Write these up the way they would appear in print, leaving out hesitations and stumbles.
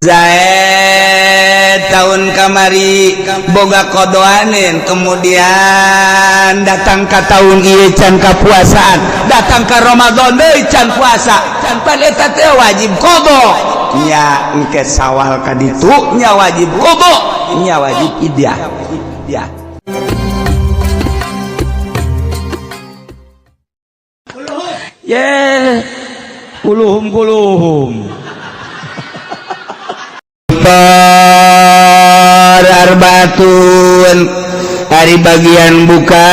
Zaid tahun kamari boga qodoaneun, kemudian datang ka tahun ieu can kapuasaan, datang ka Ramadan deui can puasa, can pan eta teh wajib qada nya. Engke Sawal ka ditu nya wajib qada, nya wajib fidyah ya. Ye, kuluhum kuluhum. Arbaatun, ari bagian buka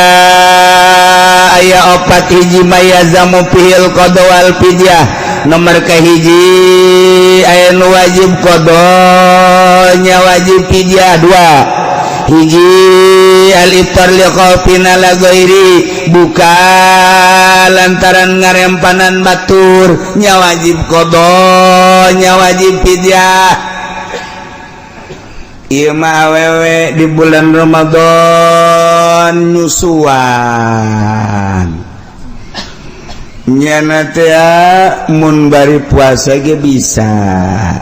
aya opat. Hiji, ma yalzamu fihil qada wal fidyah. Nomor kahiji, aya nu wajib qada nya wajib fidyah. Dua hiji, al iftar li khaufin ala ghairi, buka lantaran ngarempanan batur, nya wajib qada nya wajib fidyah. Ieu mah awewe di bulan Ramadan nyusuan, nyana teh mun bari puasa ge bisa,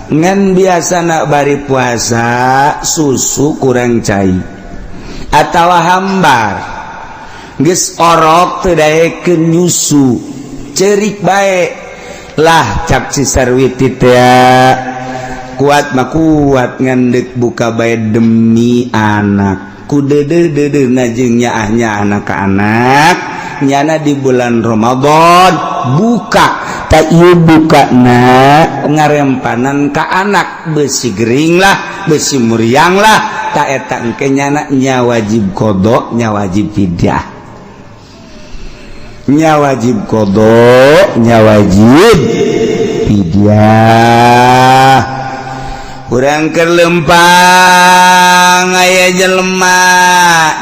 ngan biasa nak bari puasa susu kurang cai atawa hambar, geus orok teu daekeun nyusu, cerik bae lah. Cak si Sarwiti teh, kuat mah kuat, ngan deuk buka bae demi anak, ku deudeuh jeung nyaahnya anak ka anak nyana di bulan Ramadan buka. Tak ieu buka na ngarempanan ka anak, besi gering lah, besi muriang lah. Tak eta engke nyana nya wajib qada nya wajib fidyah, nya wajib qada nya wajib fidyah. Urang keur lempang, aya jelema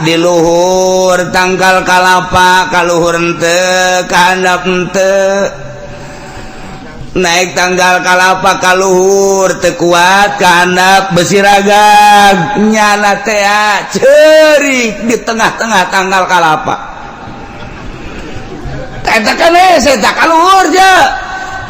di luhur tangkal kalapa, ka luhur henteu, ka handap henteu. Naik tangkal kalapa ka luhur teu kuat, ka handap besi ragag. Nyana teh ceurik di tengah-tengah tangkal kalapa. Eta kan saya tak ka luhur je,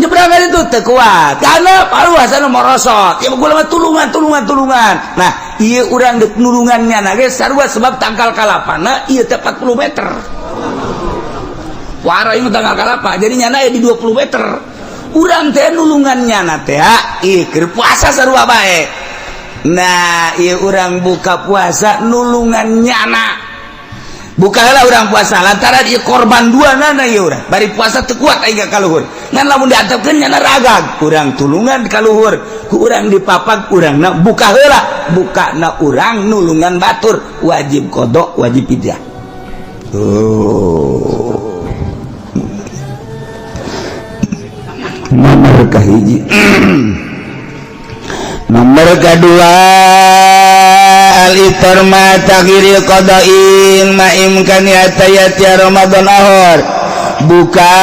nyebrang itu teu kuat karena palu asana morosot ya gua mah tulungan, tulungan, tulungan. Nah, ieu urang deuk nulungannya na ge sarua, sebab tangkal kalapana ieu teh 40 meter wara. Ieu tangkal kalapa, jadi nyana di 20 meter. Urang teh nulungan nyana teh ieu keur puasa sarua bae. Nah, ieu urang buka puasa nulungan nyana, bukalah urang puasa lantaran ieu korban dua nana. Ieu urang bari puasa teu kuat aing ka luhur, ngan lamun diantepkeun nyana ragag. Urang tulungan ka luhur, ku urang dipapag, urangna buka heula. Buka na urang nulungan batur, wajib qada wajib fidyah. Oh, nomor kahiji. Nomor kedua, al iftar ma taghyiril qada'in ma imkani hatta Ramadan akhir, buka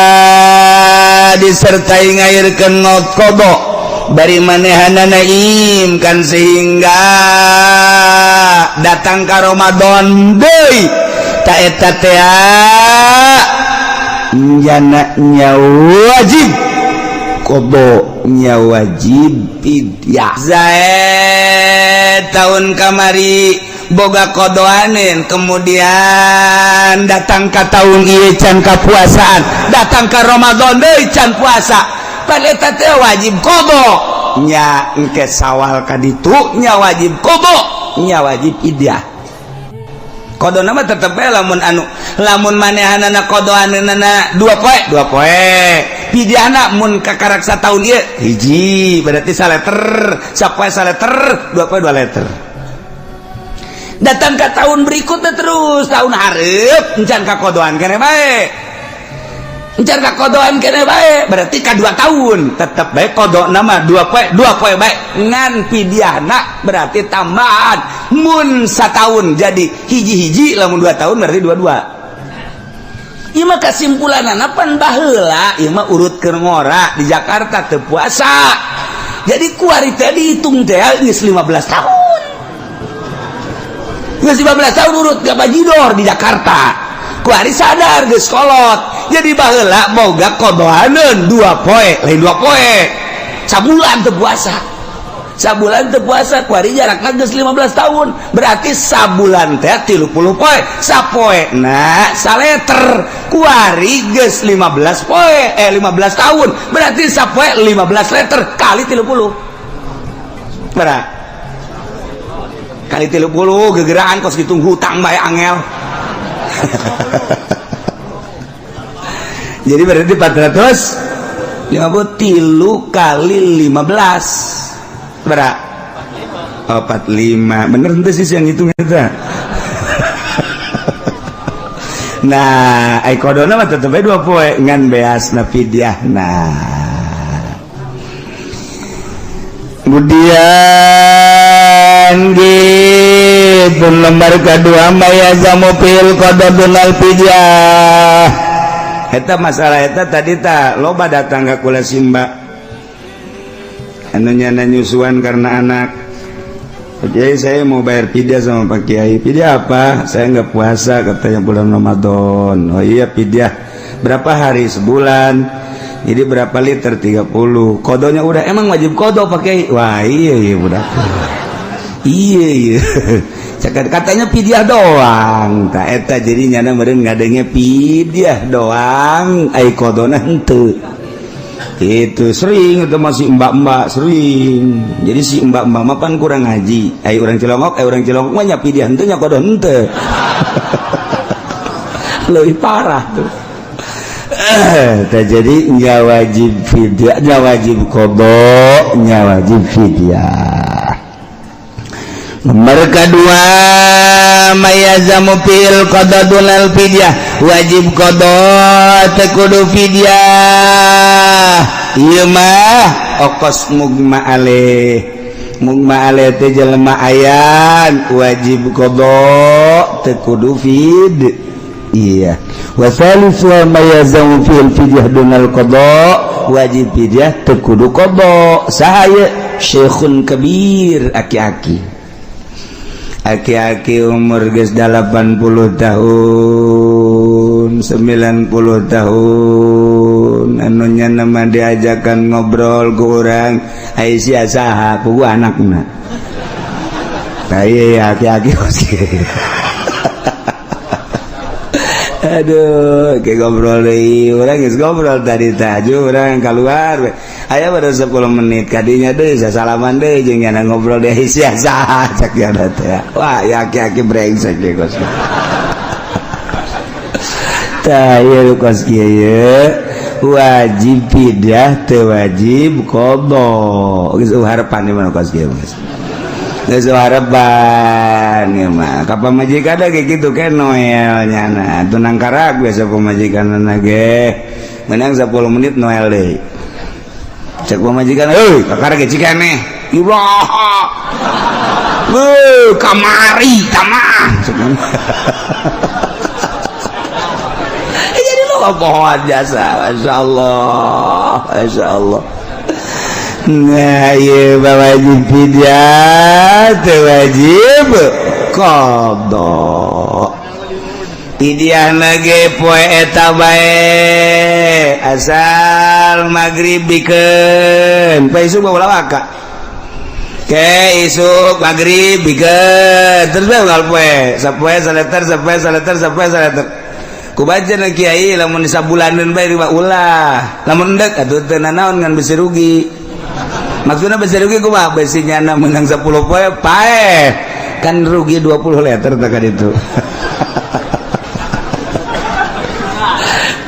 disertai ngairkeun qada bari manehanana imkan sehingga datang ka Ramadan deui. Ta eta teh nyana nya wajib qada nya wajib fidyah. Zaid tahun kamari boga qodoaneun, kemudian datang ka tahun ieu can kapuasaan, datang ka Ramadan deui can puasa, pan eta teh wajib qada nya. Engke Sawal ka ditu nya wajib qada nya wajib fidyah. Qada nama tetep bae lamun anu lamun manehanana qodoaneunana 2 poe, 2 poe. Fidyahna mun kakarak sataun ieu hiji, berarti saleter, sapoe saleter, 2 poe 2 liter. Datang ke tahun berikutnya, terus tahun hareup encan kakodoan kene bae, encan kakodoan kene bae, berarti ka 2 tahun tetep bae qada nama 2 poe, 2 poe bae, ngan fidyahna berarti tambahan. Mun satahun jadi hiji-hiji, lamun 2 tahun berarti dua-dua. Ieu mah kesimpulanana pan baheula ieu mah urut keur ngora di Jakarta teu puasa, jadi kuari teh dihitung teh geus 15 tahun, geus 15 tahun urut gak bajidor di Jakarta. Kuari sadar geus kolot, jadi baheula boga qodoaneun 2 poe, lain 2 poe, sabulan teu puasa. Sabulan teu puasa, kuari jarakna geus 15 tahun, berarti sabulan teh 30 poe, sapoe nah saleter. Kuari geus 15 poe, 15 tahun, berarti sapoe 15 liter kali 30 berapa? Kali 30 gegeraan kos gitu, hutang bae angel. Jadi berarti 450 tilu kali 15 berapa? Oh, 45. Bener ente sih yang hitung eta. Nah, ai qodona mah tetep 2 poe ngan beasna fidyah. Nah, kemudian gitu lembar kedua mayalzamu fihil qodho dunal fidyah. Eta masalah eta tadi ta loba datang ka kula simba anu nyana nyusuan karena anak. Pak Kiai, saya mau bayar fidyah sama Pak Kiai. Fidyah apa? Saya nggak puasa katanya bulan Ramadan. Oh iya, fidyah berapa hari? Sebulan. Jadi berapa liter? 30. Qodonya udah, emang wajib qodo, Pak Kiai? Wah, iya udah. Iya. Cakap katanya fidyah doang. Tak eta jadi nyana meureun ngadenge fidyah doang, ai qodona henteu. Itu sering itu masih mbak-mbak sering. Jadi si mbak-mbak mah pan kurang ngaji. Ai urang Cilongok, ai urang Cilongok mah nya fidyah henteu nya qodo henteu. Lebih parah tuh. Jadi nya wajib fidyah, nya wajib qodho, nya wajib fidyah. Nomor kedua mayalzamu fihil qodho dunal fidyah, wajib qodho teu kudu fidyah. Ieu mah okos mugma alaih. Mugma alaih teh jelema ayan wajib qodho teu kudu fid. Iya. Wa salisu mayalzamu fihil fidyah dunal qodho, wajib fidyah teu kudu qodho. Saha ieu? Syekhun kabir, aki-aki. Aki-aki umur geus 80 tahun, 90 tahun, anu nya nama diajakan ngobrol ku urang, ai sia saha? Ku anakna. Nah, iya aki-aki kos. Aduh, kayak ngobrol deui, urang geus ngobrol tadi taju urang keluar. Aya pada 10 menit kadinya deui salaman deui jeung nyana ngobrol deui, sia saha cak nyana teh. Wah, ya aki-aki brengsek ge kos. Tah ieu kos kieu ye wajib fidyah teu wajib qodho. Geus harapan di mana kos kieu geus. Geus harapan ya mah. Ka pamajikan kayak gitu kan Noel nyana. Tunang karak biasa pamajikan ge. Menang 10 menit Noel deui. Cek pamajikan, "Euy, kakara ge cikeneh." Iraha. Beuh, kamari tamah. Jadi lo pohon jasa, Masya Allah, Masya Allah. Nah, iya wajib fidyah, teu wajib qodho. Fidyah ge poe eta bae, asal maghrib bikeun. Poe isuk bawa waka. Ke isuk maghrib bikeun, terus bae unggal poe, sapoe saleter, sapoe saleter, sapoe saleter. Ku baca na kiai lamun sabulaneun bae riba ulah. Lamun endek atuh teu nanaon ngan besi rugi. Maksudnya besi rugi kumaha? Besi nyana menang 10 poe paeh. Kan rugi 20 liter tak itu.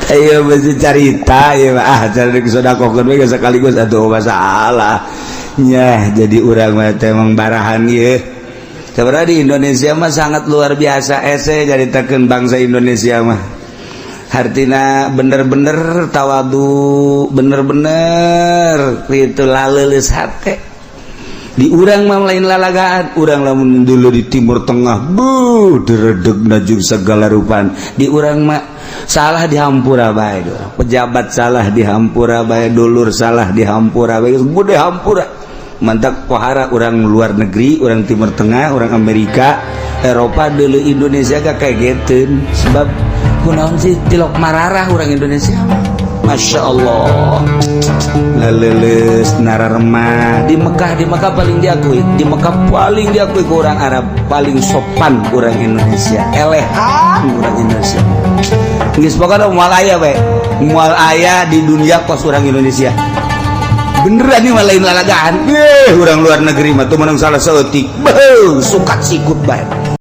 Ayo besi carita ya ah cari kesodakohkeun we sekaligus atuh masalah. Nyah jadi urang mah teh emang barahan ieu. Sebenarnya di Indonesia mah sangat luar biasa ese caritakeun bangsa Indonesia mah. Hartina bener-bener tawadu, bener-bener itu laleuleus hate. Di urang mah lain lalagaan, urang lamun dulu di Timur Tengah, buh diredegna jeung segala rupan. Di urang mah salah dihampura bae, pejabat salah dihampura bae, dulur salah dihampura bae, gede hampura. Mantak pohara orang luar negeri, orang Timur Tengah, orang Amerika, Eropa dulu Indonesia gak kayak gitu. Sebab kunaon sih tilok mararah orang Indonesia. Masya Allah, leleles nararema di Mekah. Di Mekah paling diakui, di Mekah paling diakui ke orang Arab, paling sopan orang Indonesia, elehan orang Indonesia. Geus pokokna moal aya we, moal aya di dunia kos orang Indonesia. Beneran nih, lain lalagaan. Eh, orang luar negeri mah tuh menang salah saeutik, beuh, sukat sikut bae.